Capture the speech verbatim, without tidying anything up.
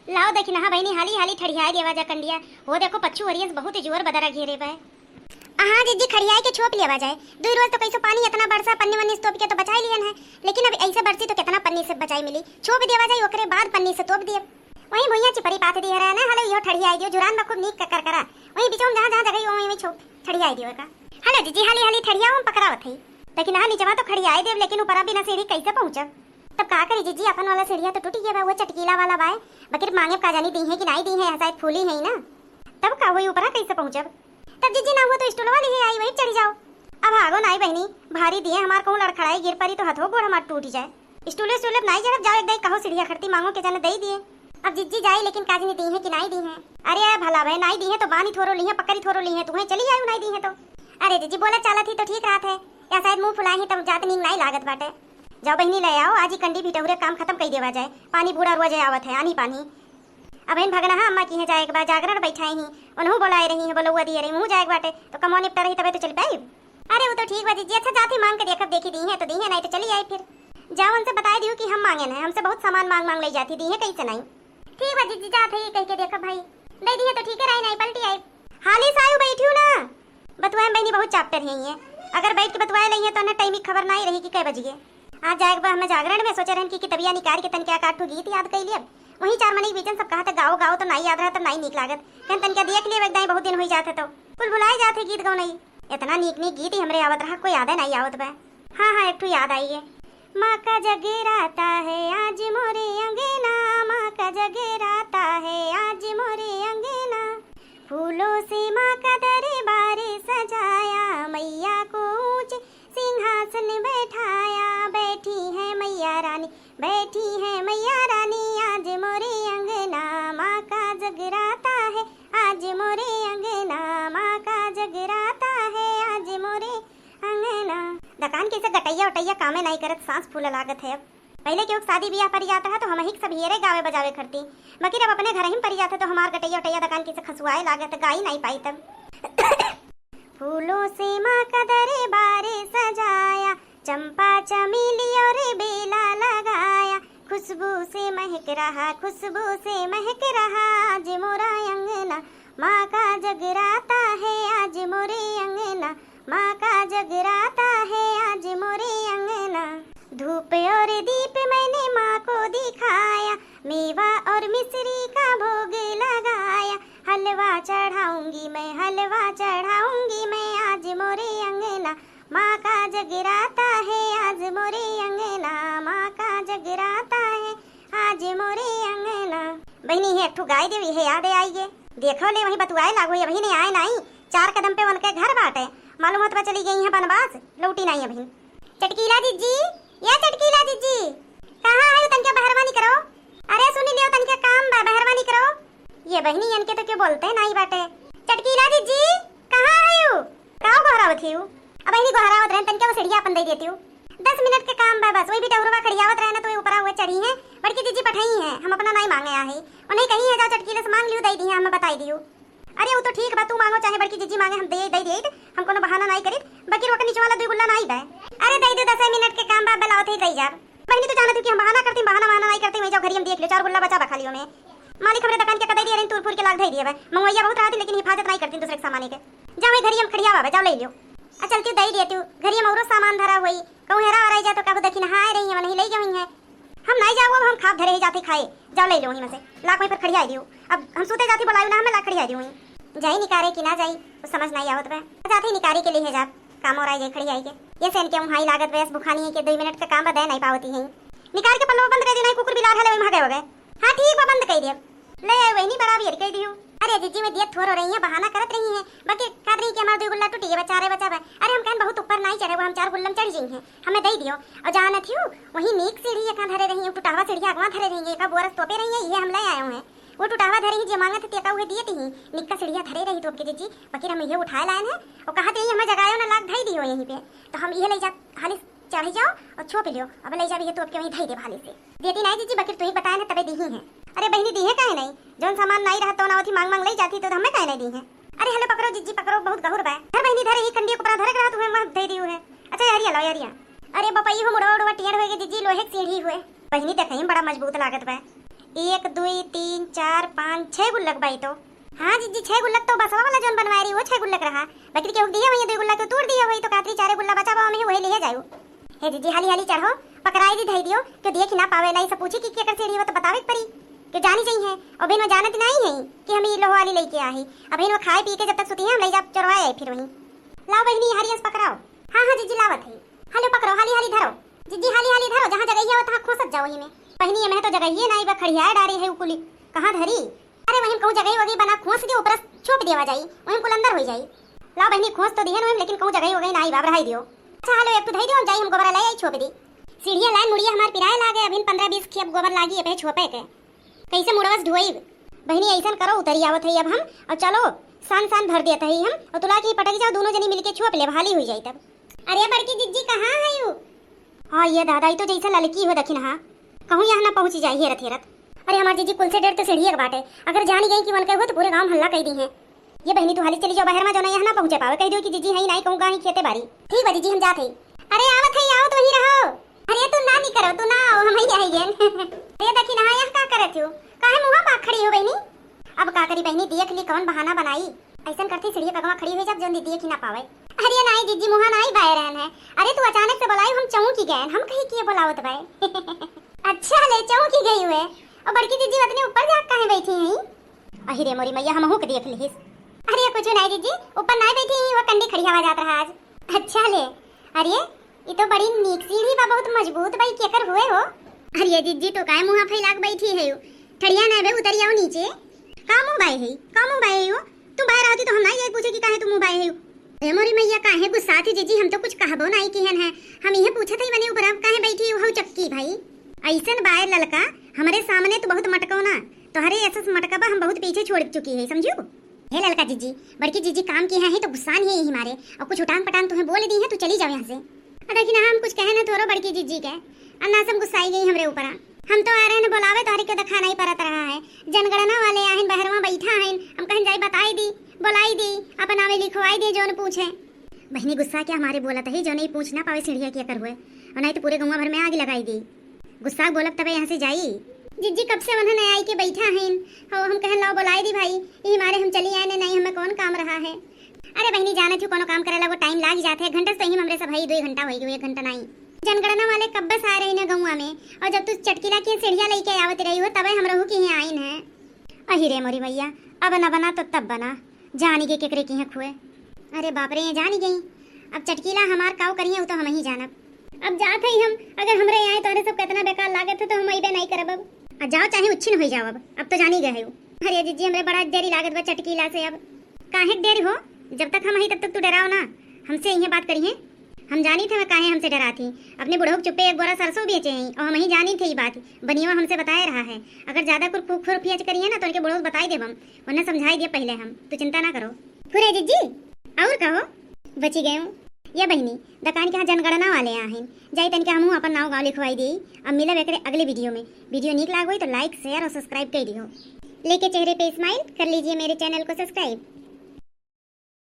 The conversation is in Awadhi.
लाओ देखी नहा बहिनी, हाली हाली ठड़ियाए देवा जा कंडिया। हो देखो पच्छू ओरियस बहुत ही जोर बदरा घेरे बा। हाँ जिज्जी, खड़ियाए के छोप लेवा जाए। दुई रोज तो कैसो पानी इतना बरसा, पन्नी वन्नी से तोप के तो बचाई लियन है, लेकिन अब ऐसे बरसी तो कितना पन्नी से बचाई मिली। छोप देवा जाए, ओकरे बाद पन्नी से तोप दिए। वहीं भुइयां चिपरी पात दिए रहे ना, हलो इहो ठड़ियाए दियो, जुरान बा खूब नीक का करकरा। वहीं बिचौन जहाँ जहाँ जगह वहीं वहीं छोप ठड़ियाए दियो का। हलो जिज्जी, हाली हाली ठड़ियाओ, हम पकड़ावत हई। लेकिन हाँ निचवा तो खड़ियाए देव, लेकिन ऊपरा बिना सीढ़ी कैसे पहुँचब? तब का करी जिज्जी, अपन वाला सीढ़िया तो टूटी गया बा, वो चटकीला वाला बाय, बकिर मांगे का जानी दी है कि नाई दी है, शायद फूली है ना। तब का होई, ऊपरा कैसे पहुँचब? तब जिज्जी ना हुआ तो स्टूलवा लिहे आई, वही चढ़ी जाओ। अब भागो नाई बहिनी, भारी दिए हमार कहूँ लड़खड़ाई गिर परी तो हथो गोड़ हमार टूट जाए। स्टूले स्टूले नाई चढ़ब, जाओ एक दाई कहो सीढ़िया खरती मांगो के जाने दई दिए। अब जिज्जी जाई लेकिन काजनी दी है कि नाई दी है। अरे भला बे नाई दी है तो बानी थोरो ली है, पकड़ी थोरो ली है, तुम्हें चली आयु नाई दी है तो। अरे जिज्जी बोला चालत ही तो ठीक रहत है, या शायद मुंह फुलाए ही तब जात नीक नाई लागत बाटे। जाओ बहिनी ले आओ, आज ही कंडी भिटौरे काम खत्म कई देवा जाए, पानी बूढ़ा रोज आवत है, आनी पानी। अब इन भगना अम्मा की है जाए के बाद जागरण बैठाए ही, उन्हों बोलाए रही है, बोलौआ दिए रही, मुँह जाए के बाटे, तो कमवा निपटा रही तबे तो चल पाई। अरे वो तो ठीक बा जिज्जी, अच्छा जाते मांग के देखब, देखी दी है तो दी है, नहीं तो चली आई फिर। जाओ उनसे बताए दियो कि हम मांगे ना, हमसे बहुत सामान मांग मांग ले जाती, दी है कैसे नहीं। ठीक बा जिज्जी, जात है ये कह के देखब भाई, दे दी है तो ठीक है, रही नहीं पलटी आई। हाली से आयु बैठियो ना, बतुआए में बहिनी बहुत चैप्टर है ये, अगर बैठ के बतुआए लइहे तो ना टाइम की खबर नहीं रही कि कै बज गए। आज जाए के बा हमें जागरण में, सोचे रहन कि कितबिया निकाल के तनके एकाध ठो गीत याद कई लियब, वहीं चार मने के बीचन सब कहत गाओ गाओ तो नाई याद रहा तो नाई नीक लागत, कहन तनके देख लियब एक दाई बहुत दिन होई जात है तो कुल भुलाए जात है गीत गौनई। इतना नीक नीक गीत ही हमरे आवत रहा, कोई यादे नाई आवत बा। हाँ हाँ एक ठो याद आई है। माँ का जगराता है आज मोरे अंगना, माँ का जगराता है आज मोरे अंगना। फूलों से माँ का दरबार सजाया, मैया को ऊंचे सिंहासन बैठाया। बैठी है मैया रानी, बैठी है मैया रानी आज मोरे अंगना। माँ का जगराता है आज मोरे अंगना, माँ का जगराता है आज मोरे अंगना। दकान के से गटैया उटैया कामे नाई करत, सांस फूला लागत है अब। पहिले केहू के शादी बियाह परि जात रहा तो हमही के सब हियरे गावे बजावे करती, मगर अब अपने घरही में परि जात है तो हमार गटैया उटैया दकान की से खसुआए लागत, गाई नाई पाई तब। फूलों से माँ का दरबार सजाया, चंपा चमेली और बेला लगाया। खुशबू से महक रहा, खुशबू से महक रहा आज मोरा अंगना। माँ का जगराता है आज मोरे अंगना, माँ का जगराता है आज मोरे अंगना। धूप और दीप मैंने माँ को दिखाया, मेवा और मिश्री का भोग लगाया। हलवा चढ़ाऊंगी मैं, हलवा चढ़ाऊंगी मैं आज मोरे अंगना। माँ का जगराता है आज मोरे अंगना, माँ का जगराता है आज मोरे अंगना। बहिनी, हे एक ठो गाय देवी है, याद आई गे। देखो ले, वही बतुआए लागो, ये बहिनी आए नाई, चार कदम पे उनके घर बाटे। मालूम होत बा चली गई है बनवास, लौटी नाई अभी। चटकीला जिज्जी, या चटकीला जिज्जी, कहाँ है? तनके बहरवा निकरो। अरे सुनी लियो, तनके काम बा, बहरवा निकरो। ये बहिनी, इनके तो क्यों बोलते नाई बाटे। चटकीला जिज्जी, कहाँ है यू? काव गोहरावत ही यू? अब बहिनी गोहरावत रहन, तनके वो सीढ़िया अपन दे देती हूँ। दस मिनट के काम बा बस, वही भी डहुरवा खड़ियावत रहे ना, तो वही ऊपरा हुए चढ़ी है। बड़की जिज्जी पठाई है, हम अपना नाई मांगे आ है। उन्हें कही है, जाओ चटकीले से मांग लियो, दे दी है, हमें बताई दियो। अरे, वो तो ठीक बा, तू मांगो चाहे बड़की जिज्जी मांगे, हम दे, दे दिए, हम कोनो बहाना नाई करित, बाकी ओकर निचवा वाला दुई गुल्ला नाई बे। अरे, दे दे, दसे मिनट के काम बा, बलावत ही दे जाब। बहिनी, तू जानत हो कि हम बहाना करती, बहाना, बहाना नाई करती, वही जाओ घरी हम देख लियो, चार गुल्ला बचा बा खाली में। मालिक हमरे दुकान के कदई दिए रही, तूर फूर के लाग धई दिए बे। मंगवैया बहुत रहती, लेकिन हिफाजत नाई करती दूसरे के सामाने के। जाओ, वही घरी हम खड़िया बा बे, जाओ ले लियो। आ चलती दे दिए तू, घरी हम औरो सामान धरा हुई, कहूँ हेरा वराई जा तो कहू देखी नहाए रही है, नहीं ले गई है। हम नाई जाओ, अब हम खाब धरे ही जाते खाए। जाओ ले लो वहीं में से, लाख वहीं पर खड़िया दियो। अब हम सूते जाती बोलायु ना, हमें लाख खड़िया दियो वहीं। जाई निकारे कि ना जाई, वो समझ नाई आवत बे। जाते ही निकारे के लिए है जाब, काम और आई जाए खड़िया के। ये से इनके वहाँ ही लागत बे, बुखानी है कि दो मिनट का काम बा, दे नाई पावती है। निकाल के पल्लवा बंद कर दी, नाई कुकुर बिलार हले वहीं भागे हो गए। हाँ ठीक बा, बंद कर दिया। ले आए वही नहीं बड़ा भी कह दियो। अरे जिज्जी में दियत थोरो रही है, बहाना करत रही है, बाकी कहत रही कि हमार दुई गुल्ला टूटी है, बचा रे बचा बा। अरे हम कहन बहुत ऊपर नाई चढ़े, वो हम चार गुल्ला में चढ़ जाई है, हमें दे दियो। और जानत हियो, वही नीक सीढ़ी एक धरे रही है, टुटावा सीढ़ी अगवा धरे रही है, एक बोरस तोपे रही है, ये हम ले आए हैं। वो टुटावा धरे ही जे मांगत है, तेका उहे दिए ती ही। निक्का सीढ़िया धरे रही तो के जिज्जी, बाकी हम ये उठाए लाए हैं, और कहा थे हमें जगायो ना लाग धई दियो यहीं पे, तो हम ये ले जा, हाली चढ़ जाओ और छोप लियो, अब ले जा भी है तो अब के वहीं धई दे भाली से। देती नाई जिज्जी, बकिर तू ही बताए ना तबे दी ही है। अरे बहिनी दी है काहे नहीं, जौन सामान नाई रहा तो ना होती मांग मांग ले जाती तो हमें काहे नहीं दी है। अरे हेलो पकड़ो जिज्जी पकड़ो, बहुत गहुर बा। धर बहिनी धर, यही कंडी ऊपर धर रहा तू है, वहाँ दे दियो है। अच्छा यारिया लो यारिया। अरे बपई हो मुड़वा उड़वा टेढ़ होएगी जिज्जी, लोहे की सीढ़ी हुए। बहिनी देखे ही बड़ा मजबूत लागत बा। एक, दुई, तीन, चार, पाँच, छह गुल्लक बाई तो। हाँ जिज्जी, छह गुल्लक तो बसवा वाला जौन बनवाए रही, वो छह गुल्लक रहा। बकरी के उग दिया वही, दुई गुल्लक के तोड़ दिया वही, तो कातरी चारे गुल्ला बचा बा, हमें वही लिहे जायु। हे जिज्जी, हाली हाली चढ़ो, पकड़ाई दी धई दियो, क्यों देख ना पावे, नहीं सब पूछी कि केकर सीढ़ी हो तो बतावे के परी, क्यों जानी जाई है। और बिन वो जानत नहीं है कि हम ई लोहो वाली लेके आही। अब इनवा खाए पी के जब तक सुती है, हम ले जा चोरवाए आई फिर वहीं। लाओ बहिनी, हरियस पकड़ाओ। हाँ हाँ जिज्जी, लावत है। हलो पकड़ो, हाली हाली धरो। जिज्जी हाली हाली धरो, जहाँ जगहिया हो तहाँ खोसत जाओ ही में। बहिनी, एमे तो जगहिए नाई बा, खड़िया डारी है उ कुली। कहाँ धरी? अरे वहीं कहूँ जगही वगही बना खोस के ऊपर छोप देवा जाई, वहीं कुल अंदर हो जाई। लाओ बहिनी, खोस तो दिहन वहीं, लेकिन कहूँ जगही वगही नाई बा, अब रहाई दियो। अच्छा हलो, एक तो धई दियो, हम जाई हम गोबरा ले आई छोप दी। सीढ़िया लाइन मुड़िया हमार पिराए लागे, अभिन पन्द्रह बीस खेप गोबर लागी ए पे छोपे के। कैसे मुड़वस ढोइब? बहिनी ऐसन करो, उतरी आवत है अब हम, और चलो सान सान भर देत है हम, और तुला की पटक जाओ, दोनों जनी मिलके छोप ले, हाली हो जाई तब। अरे बड़की जिज्जी कहाँ है यू? हाँ ये दादा, ई तो जैसे ललकी हो दखिन, हाँ कहूँ यहाँ ना पहुँची जाई हेरत हेरत। अरे हमार जिज्जी कुल से डेढ़ तो सीढ़ी एक बाटे, अगर जानी गई कि वन के हो तो पूरे गाँव में हल्ला कई दी है। ये बहिनी तू हाली चली जाओ बाहर में, जो ना यहाँ ना पहुँचे पावे, कह दियो कि जिज्जी है ही नहीं कहूँ गाँव ही खेते बारी। ठीक बा जिज्जी, हम जात है। अरे आवत है, आवत वहीं रहो। अरे तू ना निकरो, तू ना आओ, हम ही आई गेन। अरे दखिन, हाँ यहाँ का करत हो, काहे मुँह बाग खड़ी हो बहिनी? अब का करी बहिनी, देख ली कौन बहाना बनाई। ऐसन करती सीढ़ी पे गवा खड़ी हो जाब, जौन दीदी की ना पावे। अरे नाई जिज्जी, मुहा नाई बाय रहन है। अरे तू अचानक से बुलाई, हम चौंकी गए, हम कही किए बुलावत बाय। अच्छा ले, चौंकी गई हुए। और बड़की जिज्जी उतने ऊपर जाके काहे बैठी हैं? अहि रे मोरी मैया, हमहू के देख लिहिस। अरे कुछ नाई जिज्जी, ऊपर नाई बैठी हैं, वो कंडी खड़ी हवा जात रहा आज। अच्छा ले, अरे ई तो बड़ी नीक सीढ़ी बा, बहुत मजबूत बा, ई केकर हुए हो? अरे जिज्जी, तू काहे मुहा फैला के बैठी है? ठड़िया ना बे, उतरी आओ नीचे। का मुँह बाए है, का मुँह बाए हो? तू बाहर रहती तो हम ना यही पूछे कि काहे तू मुँह बाए है। ए मोरी मैया, काहे गुस्सा थी जिज्जी, हम तो कुछ कहबो नहीं किहन है। हम यह पूछत ही मने ऊपर आप काहे बैठी हो चक्की भाई? ऐसन बाए ललका, हमरे सामने तू बहुत मटको ना, तोहरे ऐसा मटका बा हम बहुत पीछे छोड़ चुकी है, समझू? हे ललका जिज्जी, बड़की जिज्जी काम किहे ही तो गुस्सान ही यही मारे, और कुछ उटांग पटांग तुम्हें बोल दी है तो चली जाओ यहाँ से। अ देखी ना, हम कुछ कहे ना थोरो बड़की जिज्जी के, अन्ना से हम गुस्साई गई हमरे ऊपर। हम तो आ रहे हैं बोलावे, तोहरे के देखा नहीं परत रहा है। जनगणना वाले आहिन, बहरवा बैठा हैं, हम कहन जाई बताई दी, बोलाई दी, अपन नामे लिखवाई दे जौन पूछे। बहिनी गुस्सा क्या हमारे बोलत है, जो नहीं पूछ ना पावे सीढ़िया के कर हुए, और नहीं तो पूरे गौवा भर में आग लगाई दी। गुस्सा बोलब तबे यहाँ से जाई। जिज्जी कब से वनहन आई के बैठा हैं, हो हम कहन लाओ बोलाई दी भाई, यही मारे हम चली आए ने, नहीं हमें कौन काम रहा है। अरे बहिनी जानत ही कोनो काम करेला वो टाइम लाग जात है, घंटा से तो यही हमरे सब है, दो घंटा हो गए, एक घंटा नहीं। जनगणना वाले कब से आ रहे हैं गौवा में, और जब तू चटकीला के सीढ़िया लेके आवत रही हो तबे हम रहू के यहाँ आइन है। अहि रे मोरी मैया, अब न बना तो तब बना, जानी के केकरे की है खुए। अरे बाप रे, ये जानी गई। अब चटकीला हमार काव करिए, वो तो हम ही जानब। अब जात है हम, अगर हमरे यहाँ तोहरे सब कितना बेकार लागत है तो हम अइबे नहीं करब अब। आ जाओ चाहे उच्छिन हो जाओ अब, अब तो जानी गए हो। अरे जिज्जी, हमरे बड़ा देरी लागत बा चटकीला से अब। काहे के देरी हो? जब तक हम ही तब तक तू डराओ ना, हमसे यही बात करिए। हम जानी थे वह काहे हमसे डरा थी। अपने बुढ़ऊ के चुप्पे एक बोरा सरसों बेचे हैं और हम ही जानी थे ये बात। बनियवा हमसे बताए रहा है। अगर ज्यादा कुर फूक खुर फियच करिए ना तो उनके बुढ़ऊ से बताई देब हम, वरना समझाई दिया पहले हम। तू चिंता ना करो। फुरे जिज्जी, और कहो, बची गए हूँ। या बहिनी, दकान के यहाँ जनगणना वाले आहिन, जाई तनिका हमहू अपन नाव गाँव लिखवाई दी। अब मिलब एकरे अगले वीडियो में। वीडियो नीक लाग होई तो लाइक, शेयर और सब्सक्राइब कर दियो। लेके चेहरे पे स्माइल कर लीजिए मेरे चैनल को सब्सक्राइब।